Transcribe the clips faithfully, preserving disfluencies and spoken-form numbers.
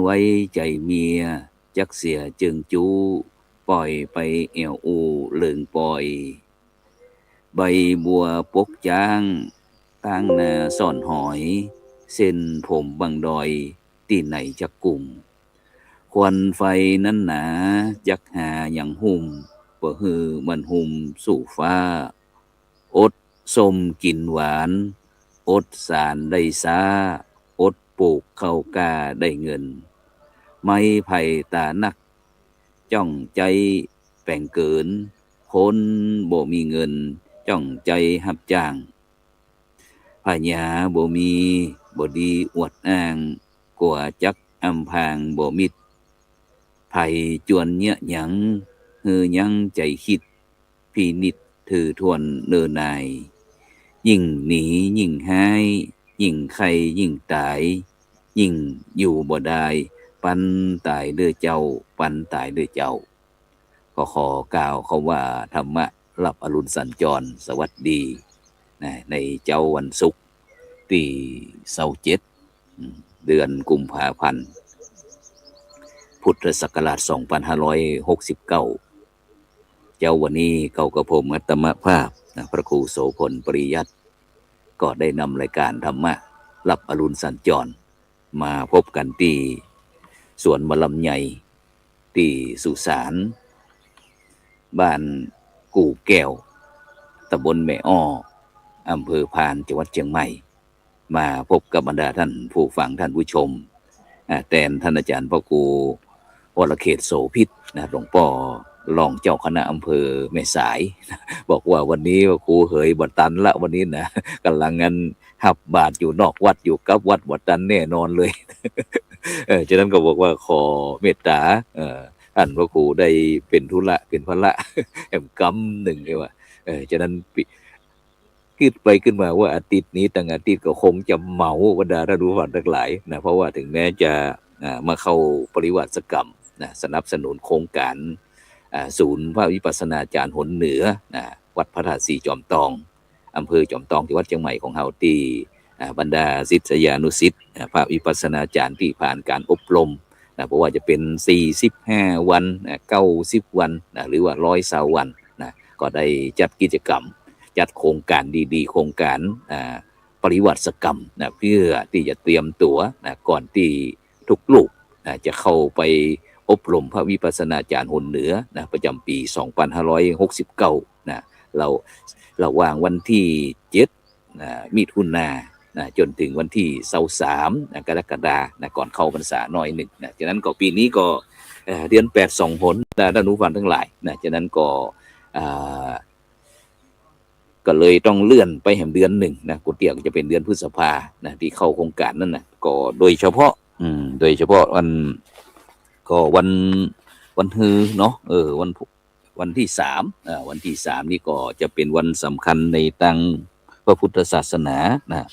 ไว้ใจ๋เมีย จักเสียเจิงจู้ ป่อยไปแอ่วอู้เลิงปอย ใบบัวปกจ๊าง ตางนาซ่อนหอย เส้นผมบังดอย ตี้ไหนจักกุม ควันไฟนั้นหนา จักหาหยังหุ้ม บ่หื้อมันหุ้มสู่ฟ้า อดส้มกิ๋นหวาน อดสานได้ซ้า อดปลูกข้าวกล้าได้เงิน ไม้ไผ่ต๋านัก จ้องใจ๊แป๋งเกิน คนบ่มีเงิน จ้องใจ๊ฮับจ้าง ผญาบ่มี บ่ดีอวดอ้าง กั๋วจักอำพรางบ่มิด ใผจวนเยียะหยัง หื้อยั้งใจ๋คิด พินิจถือถ้วนเนิ่นนาย ยิ่งหนียิ่งฮ้าย ยิ่งไข้ยิ่งต๋าย ยิ่งอยู่บ่ดาย ปันต๋ายเด้อเจ้า ปันต๋ายเด้อเจ้า ก็ขอกล่าวคำว่าธรรมะรับอรุณสัญจร สวัสดี นะ ในเจ๊าวันศุกร์ ตี้ซาวเจ็ด อืม เดือนกุมภาพันธ์ พุทธศักราชสองปันห้าร้อยหกสิบเก้า เจ๊าวันนี้เก้ากับผมอัตมาภาพนะ พระครูโสภณ ปริยัติ ก็ได้นำรายการธรรมะรับอรุณสัญจร มาพบกั๋นตี้สวนหมอลำใหญ่ ตี้สุสาน บ้านกู่แก้ว ต๋ำบลแม่อ้อ อำเภอพาน จังหวัดเจียงใหม่ มาพบกับบรรดาท่านผู้ฟังท่านผู้ชม อ่า แตนท่านอาจ๋ารย์พระครูวรเขต โสภิต นะ หลวงป้อรองเจ้าคณะอำเภอแม่สาย บอกว่าวันนี้พระครูเหยบ่ตันละวันนี้นะ ก่ำลังอันฮับบาตรอยู่นอกวัดอยู่ กลับวัดบ่ตันแน่นอนเลย เออ ฉะนั้นก็บอกว่าขอเมตต๋า เออ ท่านพระครูได้เป๋นธุระเป๋นภาระ แหมกำนึ่งเลยว่า เออ ฉะนั้นปิ กึ๊ดไปกึ๊ดมาว่าอาทิตย์นี้ตังอาทิตย์ก็คงจะเหมาบรรดาท่านผู้ฟังตังหลายนะ เพราะว่าถึงแม้จะ อ่า มาเข้าปริวาสกรรมนะ สนับสนุนโครงก๋าน อ่า ศูนย์พระวิปัสสนาจารย์หนเหนือนะ วัดพระธาตุสีจอมตอง อำเภอจอมตอง จังหวัดเจียงใหม่ของเฮาตี้ อ่า บรรดาศิษยานุศิษย์ อ่า พระวิปัสสนาจารย์ตี้ผ่านก๋านอบรม นะ บ่ว่าจะเป๋นสี่สิบห้าวัน นะ เก้าสิบวัน นะ หรือว่าร้อยซาววัน นะ ก็ได้จัดกิจกรรม จัดโครงก๋านดีๆ โครงก๋าน อ่า ปริวาสกรรม นะ เพื่อตี้จะเตรียมตั๋ว นะ ก่อนตี้ทุกรูป นะ จะเข้าไปอบรมพระวิปัสสนาจารย์หนเหนือ นะ ประจ๋ำปี๋สองปันห้าร้อยหกสิบเก้า นะ เฮา ระหว่างวันตี้เจ็ด นะ มิถุนา นะ จ๋นเถิงวันตี้ซาวสาม นะ กรกฎา นะ ก่อนเข้าพรรษาหน้อยนึ่ง นะ ฉะนั้นก็ปี๋นี้ก็ เอ่อ เดือนแปดสองหนนะ ท่านผู้ฟังตังหลาย นะ ฉะนั้นก็ อ่า ก็เลยต้องเลื่อนไปแหมเดือนนึ่งนะ ก๋วยเตี๋ยวก็จะเป๋นเดือนพฤษภา นะ ตี้เข้าโครงก๋านนั้นนะ ก็โดยเฉพาะ อืม โดยเฉพาะวัน ก็วัน วันฮือเนาะ เออ วันพุ วันตี้สาม อ่า วันตี้สามนี่ก็จะเป๋นวันสำคัญในตางพระพุทธศาสนานะ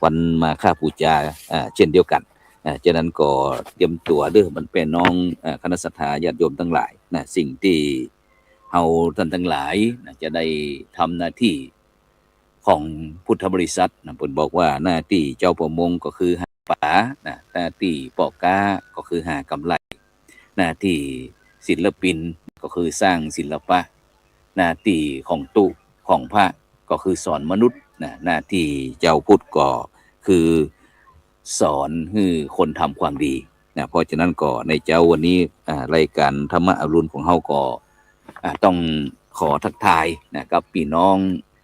วันมาฆบูชา อ่า เช่นเดียวกั๋น อ่า ฉะนั้นก็เตรียมตั๋วเด้อ บรรดาป้อน้อง อ่า คณะศรัทธาญาติโยมตังหลายนะ สิ่งตี้เฮาต้านตังหลายนะ จะได้ทำหน้าตี้ของพุทธบริษัทนะ เปิ้นบอกว่าหน้าตี้เจ้าประมงก็คือหาป๋านะ หน้าตี้ป้อก๊าก็คือหากำไร หน้าตี้ศิลปินก็คือสร้างศิลปะ หน้าตี้ของตุ๊ ของพระก็คือสอนมนุษย์นะ หน้าตี้เจ้าพุทธก็คือสอนหื้อคนทำความดีนะ เพราะฉะนั้นก็ในเจ๊าวันนี้ อ่า รายก๋านธรรมะอรุณของเฮาก็ อ่า ต้องขอทักทายนะ กับปี้น้อง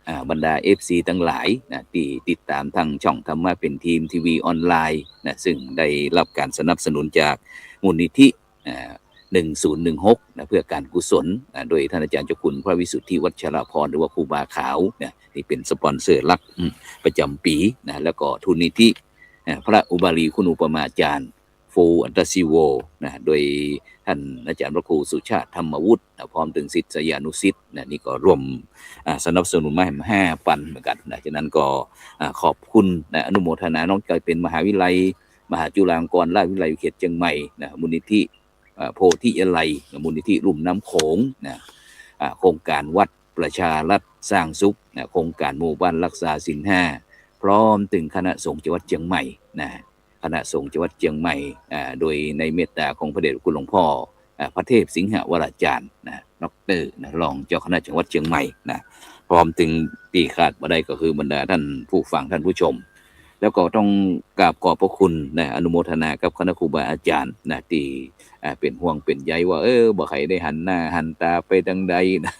อ่า บรรดา เอฟซี ตังหลายนะ ตี้ติดต๋ามตางช่องธรรมะเพ็ญธรรม ทีวีออนไลน์นะ ซึ่งได้ฮับก๋านสนับสนุนจากมูลนิธิ อ่า หนึ่งศูนย์หนึ่งหกนะ เพื่อก๋านกุศลนะ โดยต้านอาจารย์เจ้าคุณพระวิสุทธิวัชรพร หรือว่าครูบาขาวนะ ตี้เป๋นสปอนเซอร์หลัก อืม ประจ๋ำปี๋นะ แล้วก็ทุนนิธิ อ่า พระอุบาลีคุณูปมาจารย์ โฟ อัตตชีโวนะ โดยต้านอาจารย์พระครูสุชาติธรรมวุฒินะ พร้อมเถิงศิษยานุศิษย์นะ นี่ก็ร่วม อ่า สนับสนุนมาแหมห้าปันเหมือนกั๋นนะ ฉะนั้นก็ อ่า ขอบคุณนะ อนุโมทนา น้องกลายเป๋นมหาวิทยาลัย มหาจุฬาลงกรณราชวิทยาลัยเขตเจียงใหม่นะ มูลนิธิ อ่า โพธิยาลัย มูลนิธิลุ่มน้ำโขงนะ อ่า โครงก๋านวัดประชารัฐสร้างสุขนะ โครงก๋านหมู่บ้านรักษาศีลห้า พร้อมเถิงคณะสงฆ์จังหวัดเจียงใหม่นะ คณะสงฆ์จังหวัดเจียงใหม่ อ่า โดยในเมตตาของพระเดชพระคุณหลวงพ่อ อ่า พระเทพสิงหวราจารย์นะ ด็อกเตอร์นะ รองเจ้าคณะจังหวัดเจียงใหม่นะ พร้อมเถิงตี้ขาดบ่ได้ก็คือบรรดาท่านผู้ฟังท่านผู้ชม แล้วก็ต้องกราบขอบพระคุณนะ อนุโมทนากับคณะครูบาอาจารย์นะ ตี้ อ่า เป๋นห่วงเป๋นใยว่า เออ บ่ใค่ได้หันหน้าหันต๋าไปตางใดนะ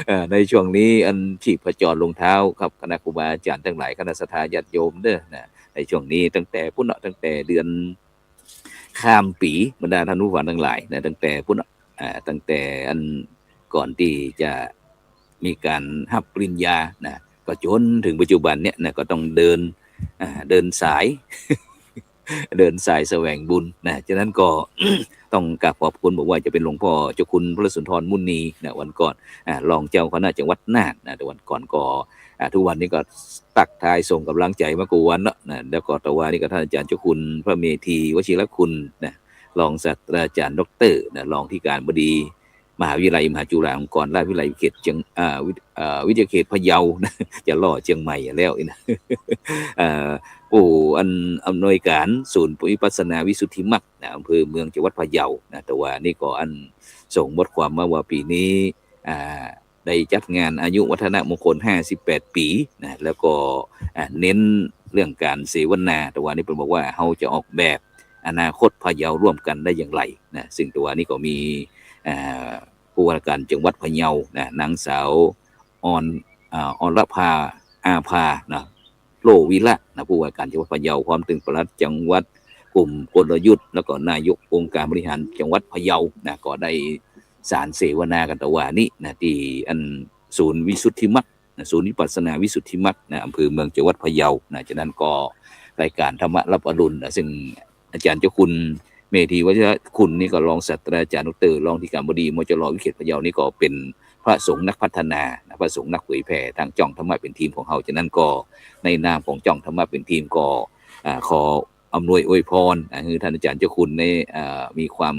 เอ่อ ในช่วงนี้อันชีพจรลงเท้าครับ คณะครูบาอาจารย์ตังหลาย คณะศรัทธาญาติโยมเด้อนะ ในช่วงนี้ตั้งแต่ปู๊นเนาะ ตั้งแต่เดือนข้ามปี๋ บรรดาท่านผู้ฟังตังหลายนะ ตั้งแต่ปู๊นเนาะ อ่า ตั้งแต่อันก่อนตี้จะมีก๋านฮับปริญญานะ ก็จ๋นเถิงปัจจุบันเนี่ยนะ ก็ต้องเดิน อ่า เดินสาย เดินสายแสวงบุญนะ ฉะนั้นก็ ต้องกราบขอบคุณ บ่ว่าจะเป๋นหลวงพ่อเจ้าคุณพระสุนทรมุนีนะ วันก่อน อ่า รองเจ้าคณะจังหวัดน่านนะ แต่วันก่อนก็ อ่า ทุกวันนี้ก็ตั๊กทายส่งก๋ำลังใจ๋มากู้วันเนาะนะ แล้วก็ตะวานี้ก็ท่านอาจารย์เจ้าคุณพระเมธีวชิรคุณนะ รองศาสตราจารย์ด็อกเตอร์นะ รองอธิการบดี มหาวิทยาลัยมหาจุฬาลงกรณราชวิทยาลัยเขตเจียง อ่า วิท- อ่า วิทยาเขตพะเยานะ จะล่อเจียงใหม่แล้วนี่นะ เอ่อ ผู้อันอำนวยก๋านศูนย์วิปัสสนาวิสุทธิมรรคนะ อำเภอเมืองจังหวัดพะเยานะ ตะวานี้ก็อันส่งบทความมาว่าปี๋นี้ อ่า ได้จัดงานอายุวัฒนมงคลห้าสิบแปดปี๋นะ แล้วก็ อ่า เน้นเรื่องก๋านเสวนา ตะวานี้เปิ้นบอกว่าเฮาจะออกแบบอนาคตพะเยาร่วมกันได้อย่างไรนะ ซึ่งตะวานี้ก็มี อ่า ผู้ว่าราชการจังหวัดพะเยานะ นางสาว ออน อ่า อรภา อาภานะ โลวิระนะ ผู้ว่าการจังหวัดพะเยา พร้อมเถิงปลัดจังหวัด กลุ่มกลยุทธ์ แล้วก็นายกองค์การบริหารจังหวัดพะเยานะ ก็ได้สารเสวนากั๋นตะวานี้นะ ตี้อันศูนย์วิสุทธิมรรคนะ ศูนย์วิปัสสนาวิสุทธิมรรคนะ อำเภอเมืองจังหวัดพะเยานะ ฉะนั้นก็รายก๋านธรรมะรับอรุณนะ ซึ่ง อาจารย์เจ้าคุณเมธีวชิรคุณนี่ก็รองศาสตราจารย์ด็อกเตอร์ รองอธิการบดี มจร วิเขตพะเยานี่ก็เป๋นพระสงฆ์นักพัฒนานะ พระสงฆ์นักเผยแผ่ตางจ้องธรรมะเป๋นทีมของเฮา ฉะนั้นก็ในนามของจ้องธรรมะเป๋นทีมก็ อ่า ขออำนวยอวยพร อ่า หื้อท่านอาจารย์เจ้าคุณได้ อ่า มีความ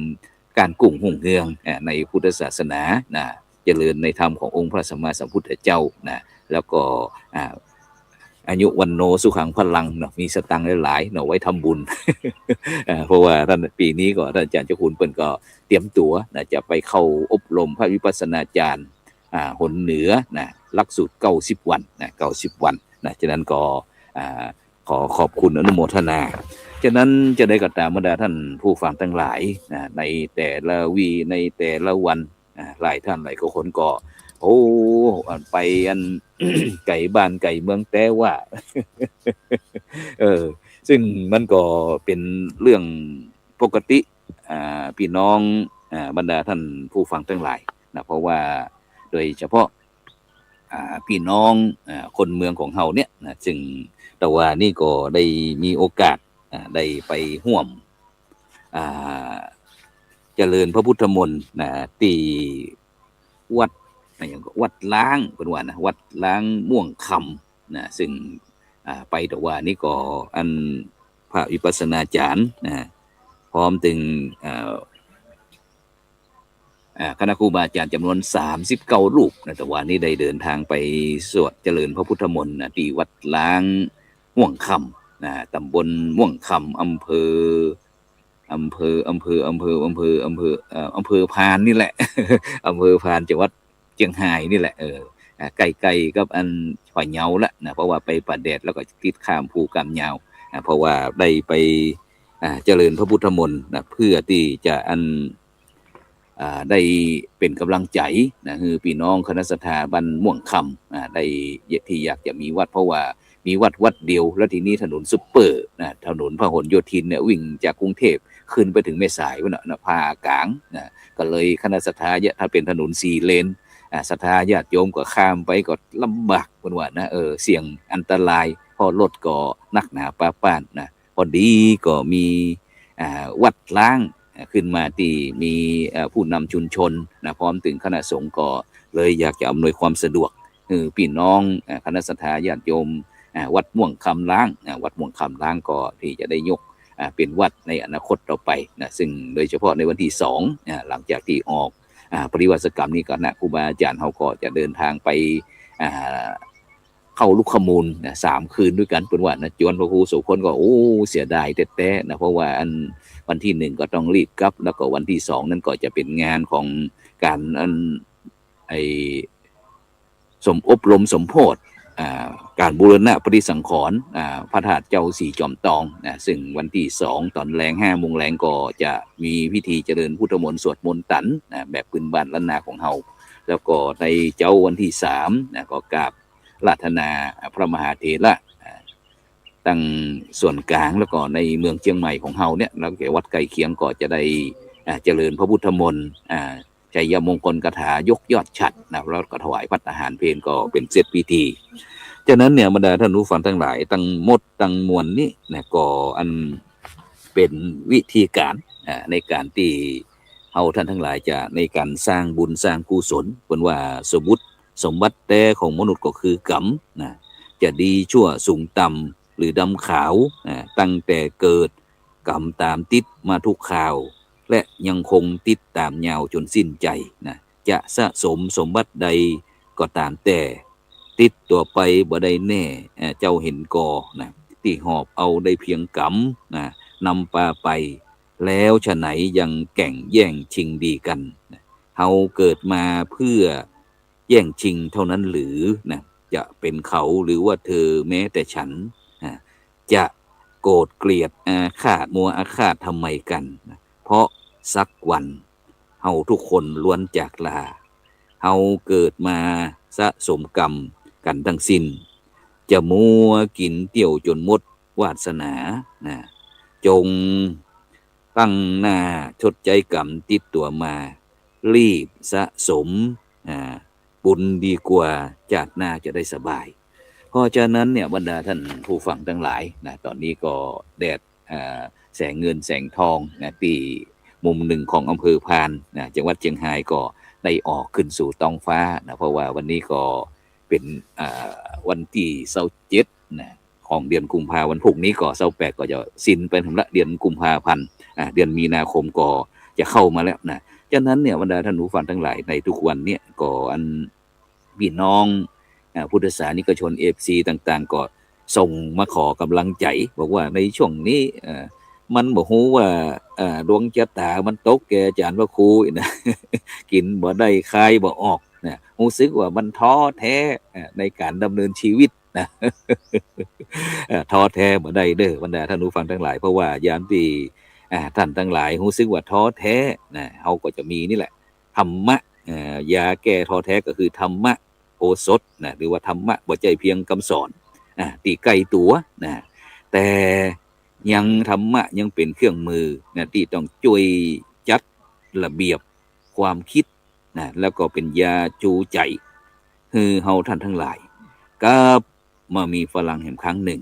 ก้านกุ้งรุ่งเฮือง อ่า ในพุทธศาสนานะ เจริญในธรรมขององค์พระสัมมาสัมพุทธเจ้านะ แล้วก็ อ่า อายุวัณโณสุขังพลังเนาะ มีสตางค์หลายๆเนาะ ไว้ทำบุญ อ่า เพราะว่าต้าน ปี๋นี้ก็ต้านอาจ๋ารย์เจ้าคุณเปิ้นก็เตรียมตั๋วนะ จะไปเข้าอบรมพระวิปัสสนาจารย์ อ่า หนเหนือนะ หลักสูตรเก้าสิบวันนะ เก้าสิบวันนะ ฉะนั้นก็ อ่า ขอขอบคุณอนุโมทนา ฉะนั้นจะใดก็ต๋ามบรรดาต้านผู้ฟังตังหลายนะ ในแต่ละวีในแต่ละวัน อ่า หลายต้านหลายคนก็ โอ้ อันไปอัน ไก๋บ้านไก๋เมืองแต๊ว่า เออ ซึ่งมันก็เป๋นเรื่องปกติ อ่า ปี้น้อง อ่า บรรดาต้านผู้ฟังตังหลายนะ เพราะว่าโดยเฉพาะ อ่า ปี้น้อง อ่า คนเมืองของเฮาเนี่ยนะ ซึ่งตะวานี้ก็ได้มีโอกาส อ่า ได้ไปฮ่วม อ่า เจริญพระพุทธมนต์นะ ตี้วัด อะหยังก็ วัดล้าง เปิ้นว่านะ วัดล้างม่วงคำนะ ซึ่ง อ่า ไปตะวานี้ก็อันพระวิปัสสนาจ๋ารย์นะ พร้อมเถิง อ่า อ่า คณะครูบาอาจ๋ารย์จ๋ำนวนสามสิบเก้ารูปนะ ตะวานี้ได้เดินตางไปสวดเจริญพระพุทธมนต์นะ ตี้วัดล้างม่วงคำนะ ต๋ำบลม่วงคำ อำเภอ อำเภอ อำเภอ อำเภอ อำเภอ อำเภอ เอ่อ อำเภอพานนี่แหละ อำเภอพาน จังหวัดเจียงฮายนี่แหละ เออ อ่า ใก้ๆ กับอันพะเยาละนะ เพราะว่าไปป่าแดดแล้วก็ติดข้ามภูข้ามยาว อ่า เพราะว่าได้ไป อ่า เจริญพระพุทธมนต์นะ เพื่อตี้จะอัน อ่า ได้เป๋นก๋ำลังใจ๋นะ หื้อปี้น้องคณะศรัทธาบ้านม่วงคำ อ่า ได้ ตี้อยากจะมีวัด เพราะว่ามีวัดวัดเดียว แล้วทีนี้ถนนซุปเปอร์นะ ถนนพหลโยธินเนี่ยวิ่งจากกรุงเทพฯขึ้นไปเถิงแม่สายปู๊นนะ นะ ภาคก๋างนะ ก็เลยคณะศรัทธาเนี่ย ถ้าเป๋นถนนสี่เลน อ่า ศรัทธาญาติโยมก็ข้ามไปก็ลำบาก เปิ้นว่านะ เออ เสี่ยงอันตราย เพราะรถก็นักหนาปาป้านนะ พอดีก็มี อ่า วัดล้าง อ่า ขึ้นมาตี้มี เอ่อ ผู้นำชุมชนนะ พร้อมเถิงคณะสงฆ์ก็เลยอยากจะอำนวยความสะดวกหื้อปี้น้อง อ่า คณะศรัทธาญาติโยม อ่า วัดม่วงคำล้าง อ่า วัดม่วงคำล้างก็ตี้จะได้ยก อ่า เป๋นวัดในอนาคตต่อไปนะ ซึ่งโดยเฉพาะในวันตี้สอง อ่า หลังจากตี้ออก อ่า ปริวาสกรรมนี้ คณะครูบาอาจ๋ารย์เฮาก็จะเดินตางไป อ่า เข้าลุกขมูลนะ สามคืนด้วยกั๋น เปิ้นว่านะ จวนพระครูโสภณก็ โอ้ เสียดายแต๊ๆ นะ เพราะว่าอันวันตี้หนึ่งก็ต้องรีบกลับ แล้วก็วันตี้สองนั้นก็จะเป๋นงานของก๋านอัน ไอ้ สม อบรมสมโภช อ่า ก๋านบูรณะปฏิสังขรณ์ อ่า พระธาตุเจ้าศรีจอมตองนะ ซึ่งวันตี้สองต๋อนแลงห้าโมงแลงก็จะมีพิธีเจริญพุทธมนต์สวดมนต์ตันนะ แบบพื้นบ้านล้านนาของเฮา แล้วก็ในเจ๊าวันตี้สามนะ ก็กราบอาราธนาพระมหาเถระ อ่า ตังส่วนก๋าง แล้วก็ในเมืองเจียงใหม่ของเฮาเนี่ย แล้วก็วัดใก้เคียงก็จะได้ อ่า เจริญพระพุทธมนต์ อ่า ชัยมงคลคาถายกยอดฉัตรนะ แล้วก็ถวายภัตตาหารเพลก็เป๋นเสร็จพิธี ฉะนั้นเนี่ย บรรดาท่านผู้ฟังตังหลาย ตังหมดตังมวลนี้นะ ก็อันเป๋นวิธีก๋าน อ่า ในก๋านตี้เฮาต้านตังหลายจะในก๋านสร้างบุญสร้างกุศล เปิ้นว่าสมมุติสมบัติแต๊ของมนุษย์ก็คือกรรมนะ จะดีชั่วสูงต่ำหรือดำขาวนะ ตั้งแต่เกิด กรรมต๋ามติดมาทุกคราว และยังคงติดต๋ามยาวจ๋นสิ้นใจ๋นะ จะสะสมสมบัติใดก็ต๋ามแต่ ติดตั๋วไปบ่ได้แน่ เอ่อ เจ้าเห็นก่อนะ ตี้หอบเอาได้เพียงกรรมนะ นำปาไป แล้วฉะไหนยังแก่งแย่งชิงดีกั๋นนะ เฮาเกิดมาเพื่อแย่งชิงเท่านั้นหรือนะ จะเป๋นเขาหรือว่าเธอแม้แต่ฉันนะ จะโกรธเกลียดอาฆาตมัวอาฆาตทำไมกั๋นนะ เพราะสักวันเฮาทุกคนล้วนจากลา เฮาเกิดมาสะสมกรรมกั๋นตังสิ้น จะมัวกิ๋นเตี้ยวจ๋นหมดวาสนานะ จงตั้งหน้าชดใจ๊กรรมติดตั๋วมา รีบสะสม อ่า บุญดีกว่า จาติหน้าจะได้สบาย เพราะฉะนั้นเนี่ย บรรดาท่านผู้ฟังตังหลายนะ ต๋อนนี้ก็แดด อ่า แสงเงินแสงทองนะ ตี้มุมนึ่งของอำเภอพานนะ จังหวัดเจียงฮายก็ได้ออกขึ้นสู่ต๊องฟ้านะ เพราะว่าวันนี้ก็เป๋น อ่า วันตี้ซาวเจ็ดนะ ของเดือนกุมภา วันพูกนี้ก็ซาวแปดก็จะสิ้นไปหั้นละ เดือนกุมภาพันธ์ อ่า เดือนมีนาคมก็จะเข้ามาแล้วนะ ฉะนั้นเนี่ย บรรดาท่านผู้ฟังตังหลาย ในทุกวันเนี่ยก็อัน ปี้น้อง อ่า พุทธศาสนิกชน เอฟซี ต่างๆ ก็ส่งมาขอกำลังใจ๋ บอกว่าในช่วงนี้ เอ่อ มันบ่ฮู้ว่า เอ่อ ดวงจะต๋ามันตกแก่อาจ๋ารย์พระครูนะ กิ๋นบ่ได้คายบ่ออกนะ ฮู้สึกว่ามันท้อแท้ เอ่อ ในก๋านดำเนินชีวิตนะ เอ่อ ท้อแท้บ่ได้เด้อ บรรดาท่านผู้ฟังตังหลาย เพราะว่ายามตี้ อ่า ท่านตังหลายฮู้สึกว่าท้อแท้นะ เฮาก็จะมีนี่แหละ ธรรมะ เอ่อ ยาแก้ท้อแท้ก็คือธรรมะโอสถนะ หรือว่าธรรมะบ่ใจ้เพียงกำสอน อ่า ตี้ใก้ตั๋วนะ แต่ยังธรรมะยังเป๋นเครื่องมือนะ ตี้ต้องจ้วยจัดระเบียบความกึ๊ดนะ แล้วก็เป๋นยาจูใจ๋ หื้อเฮาต้านตังหลาย กลับมามีฝาลังแหมครั้งนึ่ง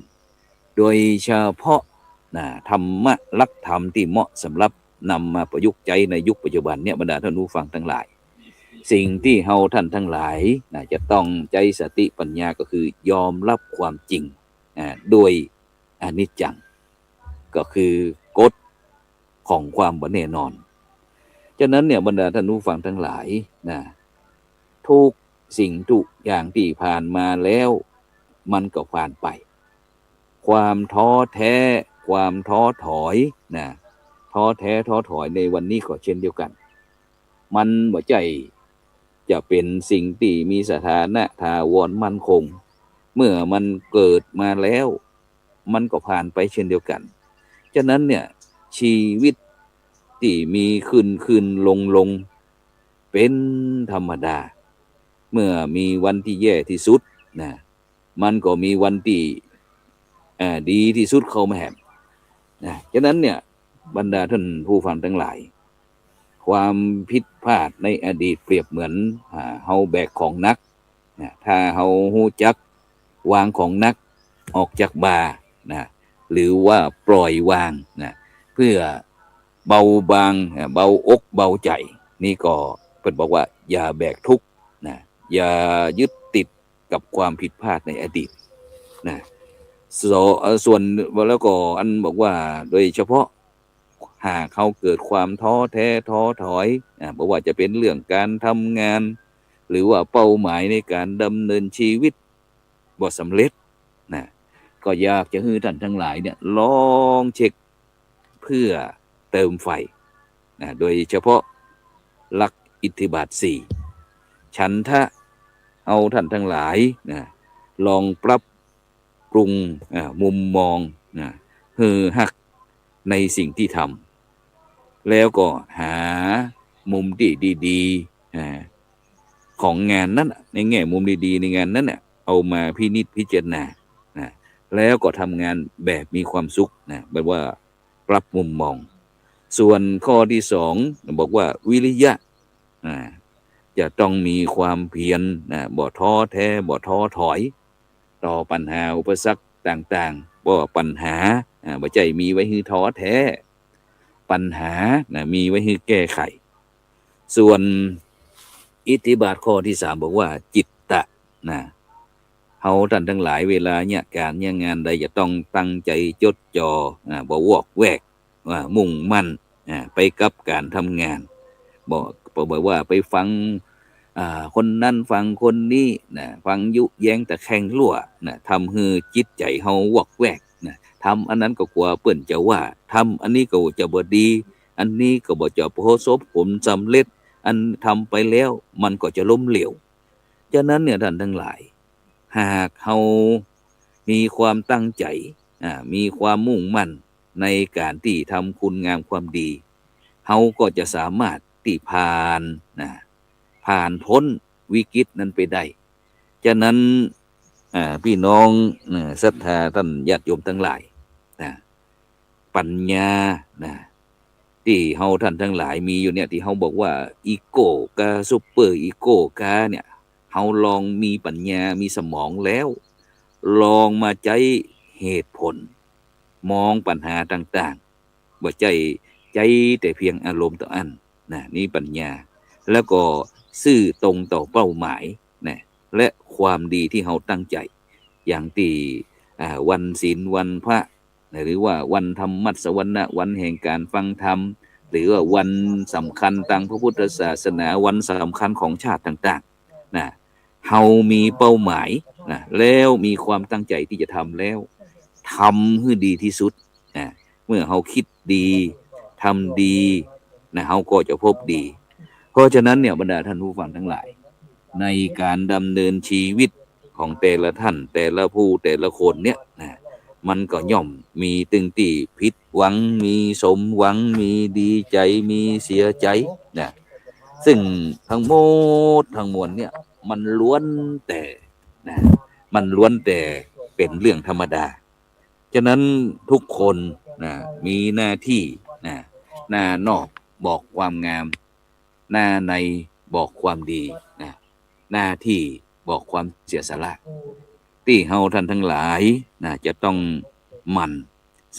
โดยเฉพาะนะ ธรรมะหลักธรรมตี้เหมาะสำหรับนำมาประยุกต์ใจ๊ในยุคปัจจุบันเนี่ย บรรดาท่านผู้ฟังตังหลาย สิ่งตี้เฮาต้านตังหลายนะ จะต้องใจ๊สติปัญญาก็คือยอมรับความจริง อ่า ด้วยอนิจจัง ก็คือกฎของความบ่แน่นอน ฉะนั้นเนี่ย บรรดาท่านผู้ฟังตังหลายนะ ทุกสิ่งทุกอย่างตี้ผ่านมาแล้ว มันก็ผ่านไป ความท้อแท้ ความท้อถอยนะ ท้อแท้ท้อถอยในวันนี้ก็เช่นเดียวกั๋น มันบ่ใจ้จะเป๋นสิ่งตี้มีสถานะถาวรมั่นคง เมื่อมันเกิดมาแล้ว มันก็ผ่านไปเช่นเดียวกั๋น ฉะนั้นเนี่ย ชีวิตตี้มีขึ้นขึ้นลงลง เป๋นธรรมดา เมื่อมีวันตี้แย่ตี้สุดนะ มันก็มีวันตี้ เอ่อ ดีตี้สุดเข้ามาแหมนะ ฉะนั้นเนี่ย บรรดาท่านผู้ฟังตังหลาย ความผิดพลาดในอดีตเปรียบเหมือน อ่า เฮาแบกของหนักนะ ถ้าเฮาฮู้จักวางของหนักออกจากบ่านะ หรือว่าปล่อยวางนะ เพื่อเบาบาง อ่า เบาอกเบาใจ๋ นี่ก็เปิ้นบอกว่าอย่าแบกทุกข์นะ อย่ายึดติดกับความผิดพลาดในอดีตนะ ส- เอ่อ ส่วน แล้วก็อันบอกว่าโดยเฉพาะ หากเฮาเกิดความท้อแท้ท้อถอย อ่า บ่ว่าจะเป๋นเรื่องก๋านทำงาน หรือว่าเป้าหมายในก๋านดำเนินชีวิต บ่สำเร็จนะ ก็อยากจะหื้อท่านทั้งหลายเนี่ยลองเช็คเพื่อเติมไฟนะ โดยเฉพาะหลักอิทธิบาทสี่ ฉันทะ เอาท่านทั้งหลายนะ ลองปรับปรุง อ่า มุมมองนะ หื้อฮักในสิ่งที่ทำ แล้วก็หามุมที่ดีๆ อ่า ของงานนั้นน่ะ ในแง่มุมดีๆ ในงานนั้นน่ะ เอามาพินิจพิจารณานะ แล้วก็ทำงานแบบมีความสุขนะ แบบว่าปรับมุมมอง ส่วนข้อที่สองบอกว่าวิริยะ อ่า จะต้องมีความเพียรนะ บ่ท้อแท้ บ่ท้อถอย ต่อปัญหาอุปสรรคต่างๆ เพราะว่าปัญหา อ่า บ่ใจ้มีไว้หื้อท้อแท้ ปัญหานะ มีไว้หื้อแก้ไข ส่วนอิทธิบาทข้อที่สามบอกว่าจิตตะนะ เฮาท่านทั้งหลายเวลาเยียะก๋านเยียะงานใดจะต้องตั้งใจ๋จดจ่อนะ บ่วอกแวก อ่า มุ่งมั่น อ่า ไปกับก๋านทำงาน บ่ บ่ บ่ว่าไปฟัง อ่า คนนั้นฟังคนนี้นะ ฟังยุแยงตะแคงลั่วนะ ทำหื้อจิตใจ๋เฮาวอกแวกนะ ทำอันนั้นก็กั๋วเปิ้นจะว่า ทำอันนี้ก็จะบ่ดี อันนี้ก็บ่จะประสบผลสำเร็จ อันทำไปแล้วมันก็จะล้มเหลว ฉะนั้นเนี่ยท่านทั้งหลาย หากเฮามีความตั้งใจ๋ อ่า มีความมุ่งมั่นในก๋านตี้ทำคุณงามความดี เฮาก็จะสามารถตี้ผ่านนะ ผ่านพ้นวิกฤตนั้นไปได้ ฉะนั้น อ่า ปี้น้อง อ่า ศรัทธาท่านญาติโยมตังหลายนะ ปัญญานะ ตี้เฮาท่านตังหลายมีอยู่เนี่ย ตี้เฮาบอกว่าอีโก้กา ซูเปอร์อีโก้กาเนี่ย เฮาลองมีปัญญา มีสมองแล้ว ลองมาใจ๊เหตุผล มองปัญหาต่างๆ บ่ใจ้ใจ๊แต่เพียงอารมณ์เต้าอั้นนะ นี่ปัญญา แล้วก็ซื่อตรงต่อเป้าหมายนะ และความดีตี้เฮาตั้งใจ๋ อย่างตี้ อ่า วันศีลวันพระ หรือว่าวันธรรมัสวนะ วันแห่งก๋านฟังธรรม หรือว่าวันสำคัญตางพระพุทธศาสนา วันสำคัญของชาติต่างๆ นะ เฮามีเป้าหมายนะ แล้วมีความตั้งใจ๋ตี้จะทำแล้ว ทำหื้อดีตี้สุดนะ เมื่อเฮากึ๊ดดี ทำดีนะ เฮาก็จะพบดี เพราะฉะนั้นเนี่ย บรรดาท่านผู้ฟังตังหลาย ในก๋านดำเนินชีวิตของแต่ละท่าน แต่ละผู้ แต่ละคนเนี่ยนะ มันก็ย่อมมีตึงตี้ผิดหวัง มีสมหวัง มีดีใจ๋ มีเสียใจ๋นะ ซึ่งตังหมดตังมวลเนี่ย มันล้วนแต่นะ มันล้วนแต่เป๋นเรื่องธรรมดา ฉะนั้นทุกคนนะ มีหน้าตี้นะ หน้านอกบอกความงาม หน้าในบอกความดีนะ หน้าตี้บอกความเสียสละ ตี้เฮาท่านตังหลายนะ จะต้องหมั่น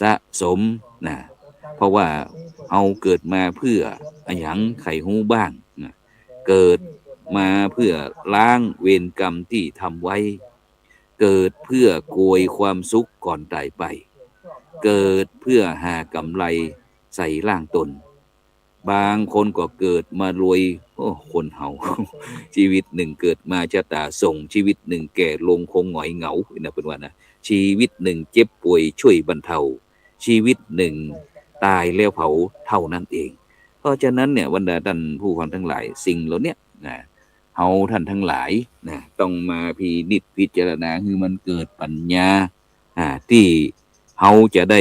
สะสมนะ เพราะว่าเฮาเกิดมาเปื้ออะหยังใผฮู้บ้างนะ เกิดมาเปื้อล้างเวรกรรมตี้ทำไว้ เกิดเปื้อโกยความสุขก่อนต๋ายไป เกิดเปื้อหากำไรใส่ร่างตน บางคนก็เกิดมารวย โอ้ คนเฮา ชีวิตหนึ่งเกิดมาชะต๋าส่ง ชีวิตหนึ่งแก่ลงคงหงอยเหงานะ เปิ้นว่านะ ชีวิตหนึ่งเจ็บป่วยช่วยบรรเทา ชีวิตหนึ่งต๋ายแล้วเผาเท่านั้นเอง เพราะฉะนั้นเนี่ย บรรดาท่านผู้ฟังตังหลาย สิ่งเหล่าเนี้ยนะ เฮาท่านตังหลายนะ ต้องมาพินิจพิจารณาหื้อมันเกิดปัญญา อ่า ตี้เฮาจะได้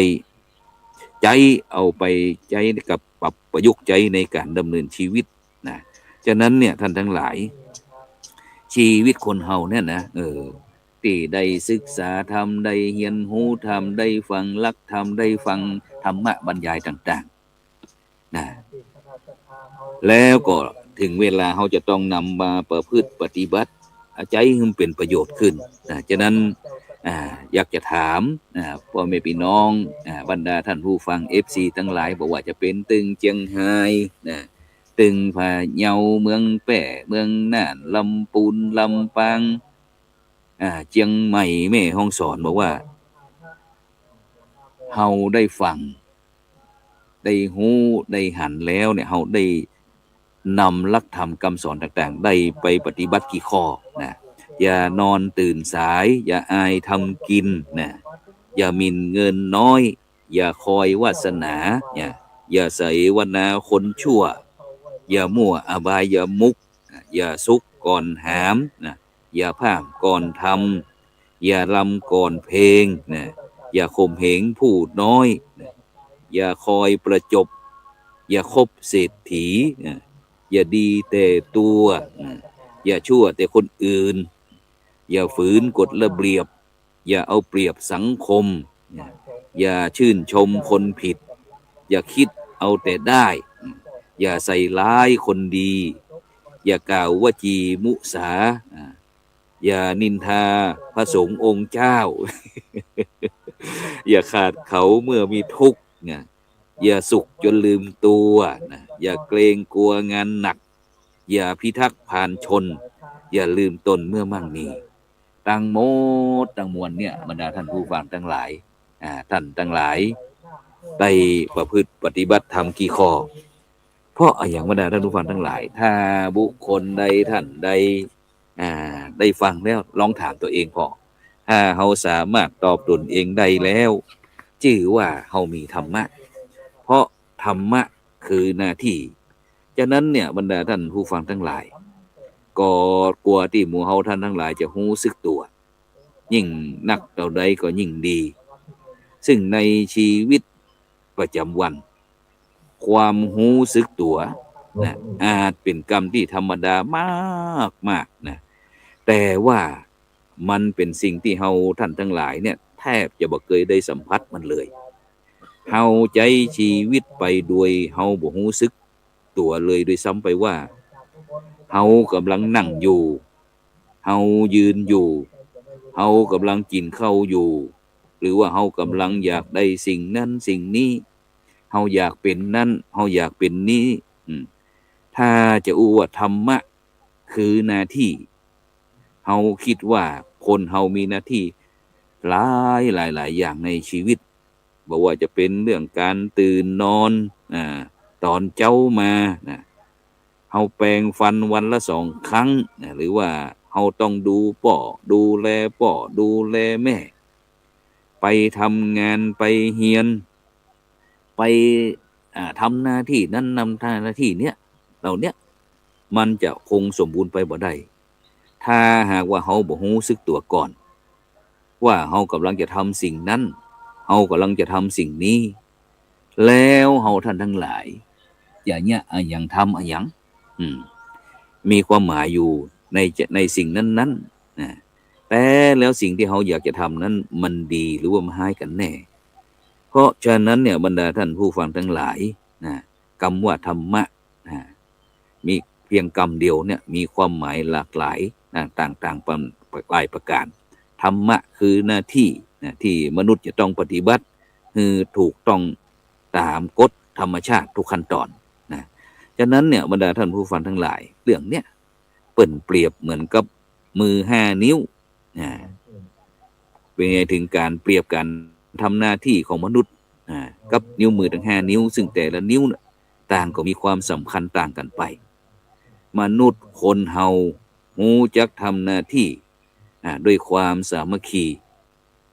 ใจ๊เอาไปใจ๊กับปรับประยุกต์ใจ๊ในก๋านดำเนินชีวิตนะ ฉะนั้นเนี่ย ท่านตังหลาย ชีวิตคนเฮาเนี่ยนะ เออ ตี้ได้ศึกษาธรรม ได้เฮียนฮู้ธรรม ได้ฟังหลักธรรม ได้ฟังธรรมะบรรยายต่างๆ นะ แล้วก็เถิงเวลาเฮาจะต้องนำมาประพฤติปฏิบัติ อ่า ใจ๊หื้อมันเป๋นประโยชน์ขึ้นนะ ฉะนั้น อ่า อยากจะถาม อ่า ป้อแม่ปี้น้อง อ่า บรรดาท่านผู้ฟัง เอฟซี ตังหลาย บ่ว่าจะเป๋นตึงเจียงฮายนะ ตึงพะเยา เมืองแป้ เมืองน่าน ลำปูน ลำปาง อ่า เจียงใหม่ แม่ฮ่องสอน บอกว่า เฮาได้ฟัง ได้ฮู้ ได้หันแล้วเนี่ย เฮาได้นำหลักธรรมกำสอนต่างๆ ได้ไปปฏิบัติกี่ข้อนะ อย่านอนตื่นสาย อย่าอายทำกินนะ อย่าหมิ่นเงินน้อย อย่าคอยวาสนา อย่า อย่าเสวนาคนชั่ว อย่ามั่วอบายมุข อย่าสุกก่อนหามนะ อย่าพร่ำก่อนทำ อย่าลำก่อนเพลงนะ อย่าข่มเหงผู้น้อยนะ อย่าคอยประจบ อย่าคบเศรษฐีนะ อย่าดีแต่ตัวนะ อย่าชั่วแต่คนอื่น อย่าฝืนกฎระเบียบ อย่าเอาเปรียบสังคมนะ อย่าชื่นชมคนผิด อย่าคิดเอาแต่ได้นะ อย่าใส่ร้ายคนดี อย่ากล่าววจีมุสานะ อย่านินทาพระสงฆ์องค์เจ้า อย่าขาดเขาเมื่อมีทุกข์นะ อย่าสุขจนลืมตัวนะ อย่าเกรงกลัวงานหนัก อย่าพิทักษ์ผานชน อย่าลืมตนเมื่อมั่งมี ตังหมดตังมวลเนี่ย บรรดาท่านผู้ฟังตังหลาย อ่า ท่านตังหลาย ได้ประพฤติปฏิบัติธรรมกี่ข้อ เพราะอะหยัง บรรดาท่านผู้ฟังตังหลาย ถ้าบุคคลใดท่านใด อ่า ได้ฟังแล้วลองถามตัวเองผ่อ ถ้าเฮาสามารถตอบตนเองได้แล้ว จื้อว่าเฮามีธรรมะ เพราะธรรมะคือหน้าตี้ ฉะนั้นเนี่ย บรรดาท่านผู้ฟังตังหลาย ก็กลัวตี้หมู่เฮาท่านตังหลายจะฮู้สึกตั๋ว ยิ่งนักเต้าใดก็ยิ่งดี ซึ่งในชีวิตประจ๋ำวัน ความฮู้สึกตั๋วนะ อาจเป๋นกำตี้ธรรมดามากๆ นะ แต่ว่ามันเป๋นสิ่งตี้เฮาท่านตังหลายเนี่ย แทบจะบ่เกยได้สัมผัสมันเลย เฮาใจ๊ชีวิตไปโดยเฮาบ่ฮู้สึกตั๋วเลยด้วยซ้ำไปว่า เฮาก่ำลังนั่งอยู่ เฮายืนอยู่ เฮาก่ำลังกิ๋นข้าวอยู่ หรือว่าเฮาก่ำลังอยากได้สิ่งนั้นสิ่งนี้ เฮาอยากเป๋นนั้น เฮาอยากเป๋นนี้ อืม ถ้าจะอู้ว่าธรรมะคือหน้าตี้ เฮากึ๊ดว่าคนเฮามีหน้าตี้หลายหลายหลายอย่างในชีวิต บ่ว่าจะเป๋นเรื่องก๋านตื่นนอน อ่า ต๋อนเจ๊ามานะ เฮาแปรงฟันวันละสองครั้งนะ หรือว่าเฮาต้องดูป้อ ดูแลป้อ ดูแลแม่ ไปทำงาน ไปเฮียน ไป อ่า ทำหน้าตี้นั้น ทำหน้าตี้เนี้ย เหล่าเนี้ย มันจะคงสมบูรณ์ไปบ่ได้ ถ้าหากว่าเฮาบ่ฮู้สึกตั๋วก่อน ว่าเฮาก่ำลังจะทำสิ่งนั้น เฮาก่ำลังจะทำสิ่งนี้ แล้วเฮาท่านตังหลาย จะเยียะอะหยัง ทำอะหยัง อืม มีความหมายอยู่ใน ในสิ่งนั้นๆ นะ แต่แล้วสิ่งตี้เฮาอยากจะทำนั้นมันดีหรือว่ามันฮ้ายกั๋นแน่ เพราะฉะนั้นเนี่ย บรรดาท่านผู้ฟังตังหลาย นะ กำว่าธรรมะ นะ มีเพียงกำเดียวเนี่ย มีความหมายหลากหลายนะ ต่างๆ ปะ หลายประก๋าน ธรรมะคือหน้าตี้นะ ตี้มนุษย์จะต้องปฏิบัติ หื้อถูกต้องต๋ามกฎธรรมชาติทุกขั้นต๋อนนะ ฉะนั้นเนี่ย บรรดาท่านผู้ฟังตังหลาย เรื่องเนี้ย เปิ้นเปรียบเหมือนกับมือห้านิ้ว อ่า เป๋นไง เถิงก๋านเปรียบก๋านทำหน้าตี้ของมนุษย์ อ่า กับนิ้วมือตังห้านิ้ว ซึ่งแต่ละนิ้วน่ะ ต่างก็มีความสำคัญต่างกั๋นไป มนุษย์คนเฮาฮู้จักทำหน้าตี้ อ่า ด้วยความสามัคคี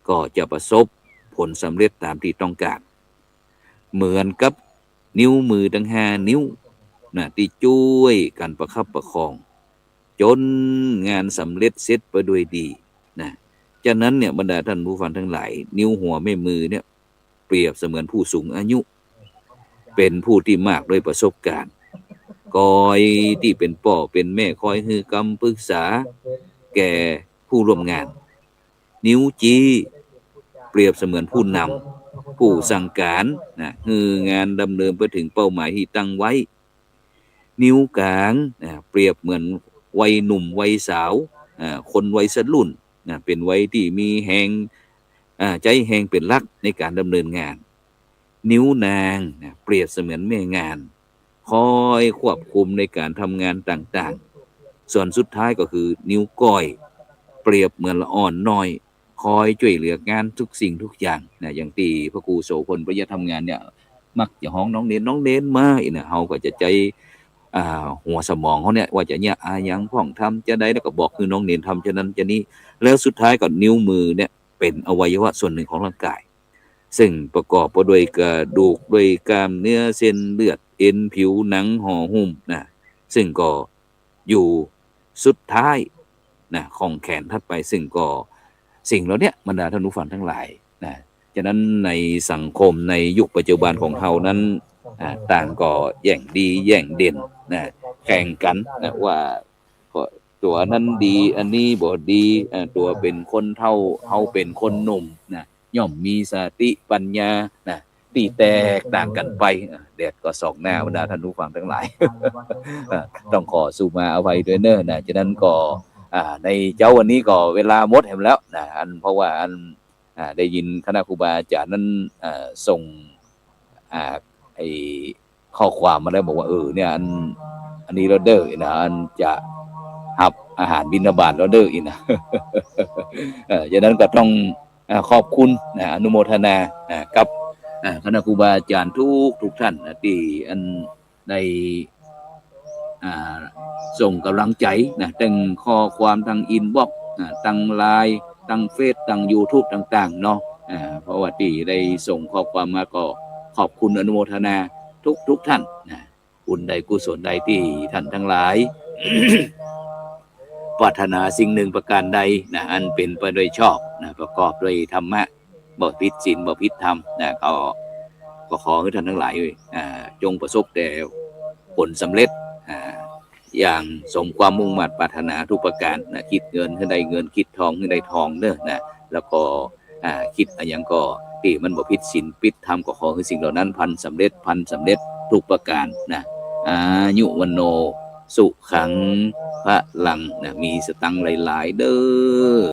ก็จะประสบผลสำเร็จต๋ามตี้ต้องก๋าน เหมือนกับนิ้วมือตังห้านิ้วน่ะ ตี้จ้วยกั๋นประคับประคอง จ๋นงานสำเร็จเสร็จไปด้วยดีนะ ฉะนั้นเนี่ย บรรดาท่านผู้ฟังตังหลาย นิ้วหัวแม่มือเนี่ย เปรียบเสมือนผู้สูงอายุ เป๋นผู้ตี้มากด้วยประสบก๋ารณ์ คอยตี้เป๋นป้อเป๋นแม่ คอยหื้อกำปรึกษาแก่ผู้ร่วมงาน นิ้วจี๊เปรียบเสมือนผู้นำ ผู้สั่งก๋านนะ หื้องานดำเนินไปเถิงเป้าหมายตี้ตั้งไว้ นิ้วก๋างนะ เปรียบเหมือนวัยหนุ่มวัยสาว อ่า คนวัยสะรุ่นนะ เป๋นวัยตี้มีแฮง อ่า ใจ๊แฮงเป๋นหลักในก๋านดำเนินงาน นิ้วนางนะ เปรียบเสมือนแม่งาน คอยควบคุมในก๋านทำงานต่างๆ ส่วนสุดท้ายก็คือนิ้วก้อย เปรียบเหมือนละอ่อนน้อย คอยจ้วยเหลืองานทุกสิ่งทุกอย่างนะ อย่างตี้พระครูโสภณประยัตถ์ทำงานเนี่ย มักจะฮ้องน้องเณร น้องเณรมาอี้นะ เฮาก็จะใจ๊ อ่า หัวสมองเฮาเนี่ย ว่าจะเยียะอะหยังพ่อง ทำจาใด แล้วก็บอกหื้อน้องเณรทำจานั้นจานี้ แล้วสุดท้ายก็นิ้วมือเนี่ยเป๋นอวัยวะส่วนนึ่งของร่างก๋าย เซิ่งประกอบไปด้วยกระดูก ด้วยกล้ามเนื้อ เส้นเลือด เอ็น ผิวหนัง ห่อหุ้มนะ เซิ่งก็อยู่สุดท้ายนะ ของแขนถัดไป เซิ่งก็สิ่งเหล่าเนี้ย บรรดาท่านผู้ฟังตังหลายนะ ฉะนั้นในสังคมในยุคปัจจุบันของเฮานั้น อ่า ต่างก็แย่งดีแย่งเด่นนะ แข่งกั๋นนะ ว่าก็ตั๋วนั้นดี อันนี้บ่ดี อ่า ตั๋วเป๋นคนเฒ่า เฮาเป๋นคนหนุ่มนะ ย่อมมีสติปัญญานะ ตี้แตกต่างกั๋นไป อ่า แดดก็ส่องหน้าบรรดาท่านผู้ฟังตังหลาย อ่า ต้องขอสุมาอภัยด้วยเน่อนะ ฉะนั้นก็ อ่า ในเจ๊าวันนี้ก็เวลาหมดแหมแล้วนะ อัน เพราะว่าอัน อ่า ได้ยินคณะครูบาอาจ๋ารย์นั้น อ่า ส่ง อ่า ไอ้ข้อความมาแล้วบอกว่า เออ เนี่ย อัน อันนี้แล้วเด้อนะ อันจะฮับอาหารบิณฑบาตแล้วเด้อนะ เออ ฉะนั้นก็ต้อง อ่า ขอบคุณนะ อนุโมทนานะ กับ อ่า คณะครูบาอาจ๋ารย์ทุกๆ ท่านนะ ตี้อันได้ อ่า ส่งก๋ำลังใจ๋นะ ตึงข้อความ ตึงอินบ็อกซ์นะ ตึงไลน์ ตึงเฟซ ตึงยูทูบต่างๆ เนาะ อ่า เพราะว่าตี้ได้ส่งข้อความมาก็ขอบคุณอนุโมทนาทุกๆ ท่านนะ บุญใดกุศลใดตี้ท่านตังหลาย ปรารถนาสิ่งหนึ่งประการใดนะ อันเป๋นไปโดยชอบนะ ประกอบด้วยธรรมะ บ่ผิดศีล บ่ผิดธรรมนะ ก็ ก็ขอหื้อท่านตังหลาย อ่า จงประสบแต่ผลสำเร็จ อ่า อย่างสมความมุ่งมาดปรารถนาทุกประการนะ คิดเงินหื้อได้เงิน คิดทองหื้อได้ทองเน่อนะ แล้วก็ อ่า คิดอะหยังก็ตี้มันบ่ผิดศีลผิดธรรม ก็ขอหื้อสิ่งเหล่านั้นพลันสำเร็จ พลันสำเร็จทุกประการนะ อายุ วัณโณ สุขัง พลังนะ มีสตังค์หลายๆ เด้อ